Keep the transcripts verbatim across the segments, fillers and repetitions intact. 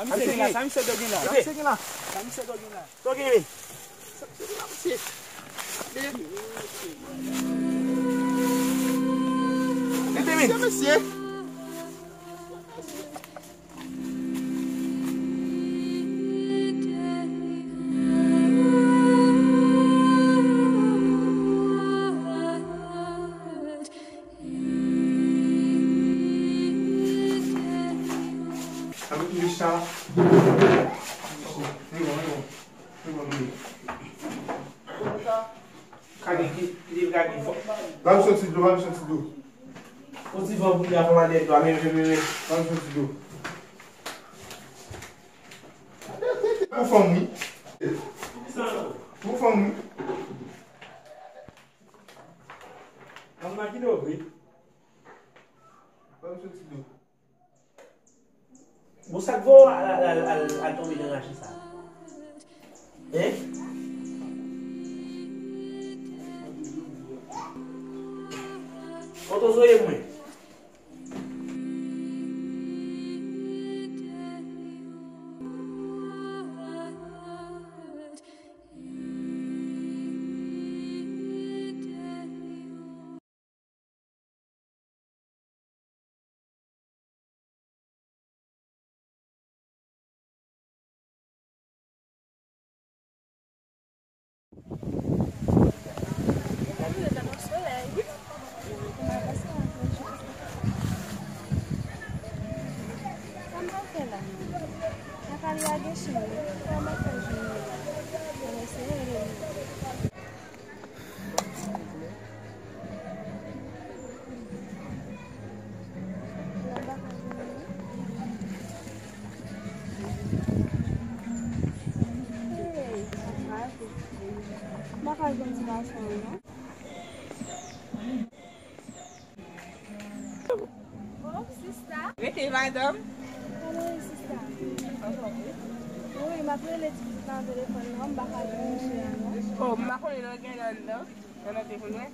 Sa misye gen la, sa misye do gen la. Sa misye gen la. Sa misye do gen la. Sa w gen, men? Sa misye gen la, mesye. Mesye, mesye. Kage ki, li kage fò. Ba m soti dlo, ba m soti dlo. Yon ti van pou li a fè m al dèyè dlo a, men, men, men, men. Ba m soti dlo. Pou fanm, wi. Pou fanm, wi. Ann makine w vre. Ban m soti dlo. Bon, sa k fè w al, al, al, al, al tonbe nan rache sa? Hein? Kote w soye mwen? Rete, madanm. Kòman w ye, sista? Anfòm, wi. Wi, m ap rele ti pitit la nan telefòn nan, m pa ka jwenn misye a, non. Oh, m pa konnen lè l gen anndan. Nan, nan telefòn mwen.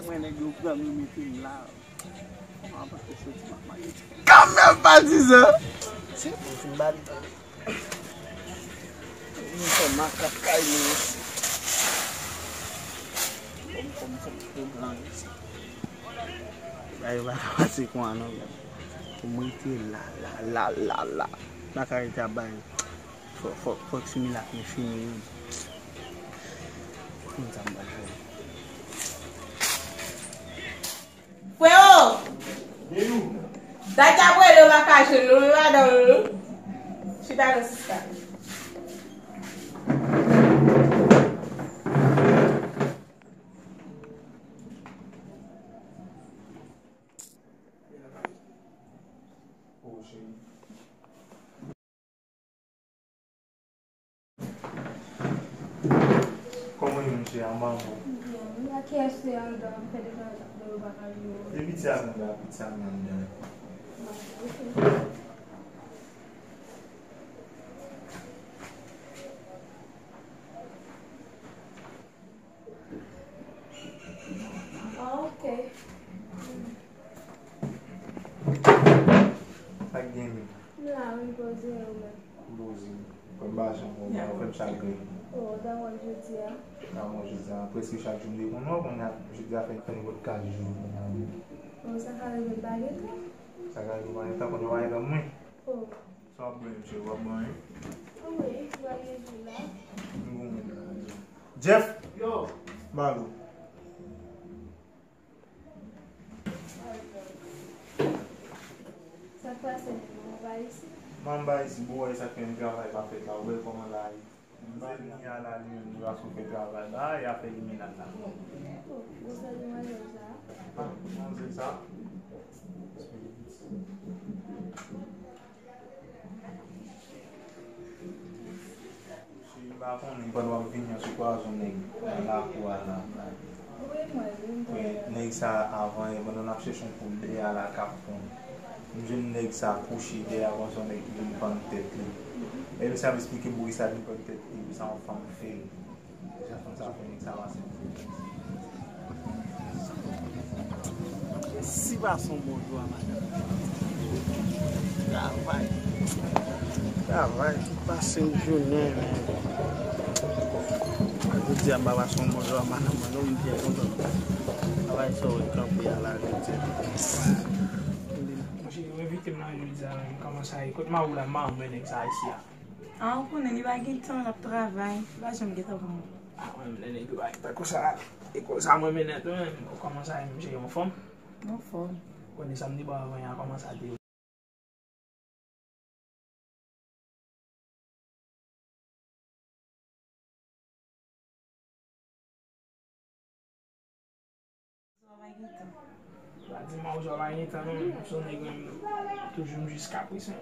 Mwen, nèg yo pran m, yo mete m la. Kanmenm, patizan! Se pou fin ba li. Nou fè makak kay nou. Kòm, kòm, kòm, kòm, kòm. Bagay yo pa ka pase konsa non, gad. Pou mwen rete la, la, la, la, la. M pa ka rete ap bay. Fò, fò, fòk similak mwen fini, wi. Konn sa m pral fè. Freo! Dat y ap rele w pa ka jwenn nou, men madanm ou. Chita non, sista. Kòman w ye, monchè, anba w? Byen, wi. A kiyès se anndan? M fè deklaratif de yo pa ka jwenn ou. E piti a m anndan, piti a m anndan. Ah, ok. Sa k gen menm? M la, wi, poze, ou menm? Poze. Kòm m pa janm wè w, fè m chagren. Oh, w ta wè m jodi a? M ta wè w jodi a. Prèske chak jou m te konn wè w, kounye a, jodi a fè, fè nenpòt kat jou kounye a, wi. Oh, sa ka rive m pa gen tan. Sa ka rive w pa gen tan, kounye a w pa gen tan mwen. Oh. Sa w ap bwè, mesye? W ap bwè anyen? Wi, m bwè yon ji la. M gon moun la. Jeff! Yo! Balo. Sa k pase menm, ou anba isit? M anba isit, bon, wè sa k fè m travay pa fèt la, ou wè kòman la ye. M pa vini a la li menm, li pa sou fè travay la, y a fè limonad la. Oh, ou sèvi manzè sa? Ah, manzè sa? Si m pa konnen, pandan w ap vini an, sou pwazon nèg nan lakou a la. Wi, Wi, nèg sa avan, pandan n ap chèche yon poul dèyè a la k ap ponn. M jwenn nèg sa kouche dèyè a konsa, yon nèg ki vin pann tèt li. Epi sa ap esplike m poukisa li pann tèt li, wi, sa yon fanm fè l. Deja fanm sa fè nèg sa pase. Si pa son bonjou a madanm. Travay. Travay. Tout pase yon jounen, men. Jodi a, m pa pase yon bonjou a madanm mwen, non, m byen kontan. Travay sa w kanpe a la, jodi a. Monchè, yo envite m nan jodi a, men kòman sa ye? Kot Mawou la, m pa wè nèg sa isi a. Ah, ou konnen li pa gen tan, l ap travay. Li pa janm gen tan pou mwen. Ah, mwen menm, nèg yo pa gen tan konsa. E konsa, mwen menm, nèt, mwen menm, kòman sa ye, m jere yon fanm. Yon fanm. Konnen sa m te ba w avan, ya, kòman sa te ye. Sa pa gen tan. Pa di m ou sa pa gen tan, non, m se yon nèg menm, toujou m jis kaprisyen.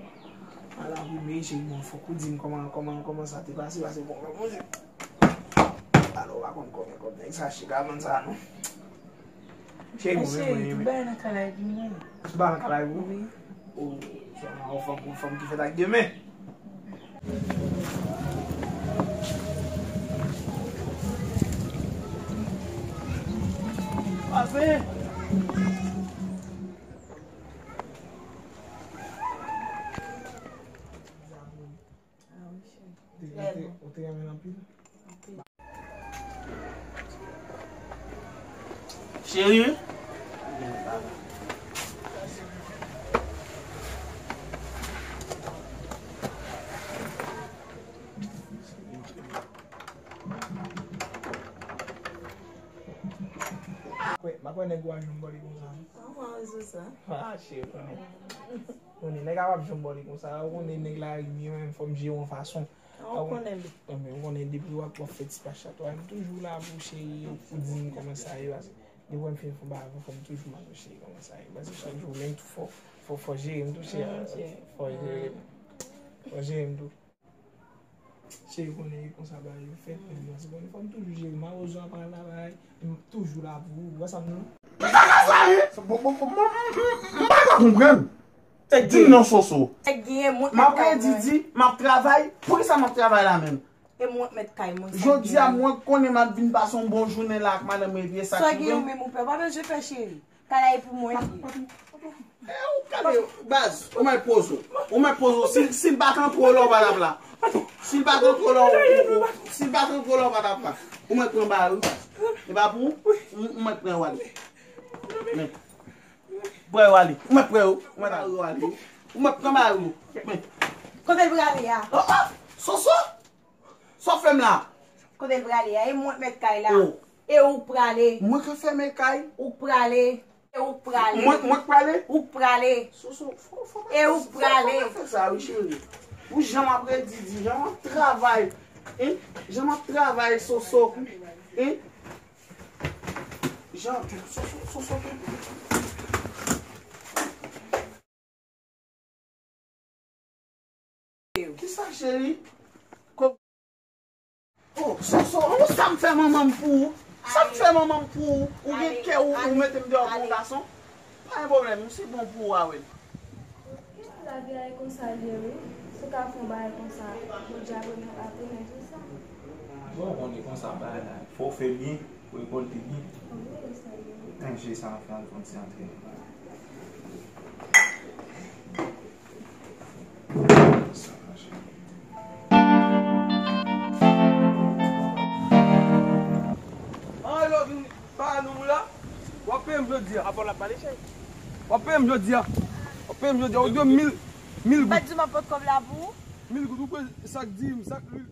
Ala, wi, men, cheri, bon, fòk ou di m kòman, kòman, kòman sa te pase, pase, bon, bon, Bondye. Alò, ou pa konn konbyen kòb nèg sa chita vann sa, non. Cheri, bon, men, men, men. Tout bagay nan kalay pou mwen. Tout bagay nan kalay pou ou? Wi. Oh, sèlman yon fanm, yon fanm ki fèt ak de men. Pase. Ah wi, cheri. Ou te, ou te, ou te renmen l anpil? Anpil. Cheri. M pa kwè nèg ou a jwenn bò li konsa, non. Kòman ou di sa? Ah, cheri, konnen. Konnen, nèg a p ap janm bò li konsa. Ou konnen nèg la ri m, mwen menm fò m jere yon fason. Ou konnen li. Ou konnen depi w ap, w ap fè ti pachat, m toujou la pou cheri, pou di m kòman sa ye, paske depi w wè m fin fè yon bagay, fò m toujou mande w cheri kòman sa ye. Paske chak jou, menm tou fò, fò, fò jere m tou, cheri. Fò jere m. Fò jere m tou. Cheri, konnen e konsa bagay yo fèt, men byen, se konnen fò m toujou jere. Mawozo ap pral la bagay, m toujou la pou ou. Ou wè sa m di w? Bagay sa ye! Bon, bon, bon, bon, m pa ka konprann. Di m non, Soso. M ap redi di, m ap travay. Poukisa m ap travay la menm? E mwen k mèt kay mwen, sa gen. Jodi a, mwen konnen m ap vin pase yon bon jounen la ak madanm mwen, epi e sa ki gen. Sa gen menm ou pè, pa bezwen pè, cheri. Kalay pou mwen li ye. E ou gade, baz, ou mèt poze w. Ou mèt poze w. Si, si l pa t antre w la, ou pa t ap la. Si l pa t antre w la, ou, ou, si l pa t antre w la, ou pa t ap la. Ou mèt pran bagay ou, baz. E pa pou ou, ou, ou mèt pran w ale. Men. Pran yo ale. Ou mèt pran yo. Ou mèt pran yo ale. Ou mèt pran bagay yo. Men. Kote l prale a? Oh, oh! Soso! Sa w fè m la? Kote l prale a? E mwen k mèt kay la. Oh. E ou k prale. Mwen k fèmen kay? Ou k prale. E ou k prale. Mwen, mwen k prale? Ou k prale. Soso, fò, fò, e ou k prale. Fò, fò, fè sa, wi, cheri. Ou jan m ap redi di, jan m ap travay. Hein? Jan m ap travay, Soso. Hein? Jan, Soso, Soso. Kisa, cheri? Ko-, oh, Soso, oh, sa m fè manman m pou ou? Sa m fè manman m pou ou? Ou gen kè ou, ou mete m deyò pou yon gason? Pa gen pwoblèm, se bon pou ou a wè. Lavi a e konsa l ye wi. Si w ka fè yon bagay konsa, Bondye ap remèt, ap remèt ou sa. Bon, konnen konsa bagay la. Fò w fè byen, pou rekòlte byen. Wi, sa ye. Enje sa an fè al fè yon ti antrenman. Sa mache. An yo vin ba nou la. W ap peye m jodi a. Apre w ap pale, cheri. W ap peye m jodi a. W ap peye m jodi a. Ou dwe m mil, mil goud. Ou pa di m ap pot kòb la pou ou? Mil goud, ou pran sak dirim, sak lwil.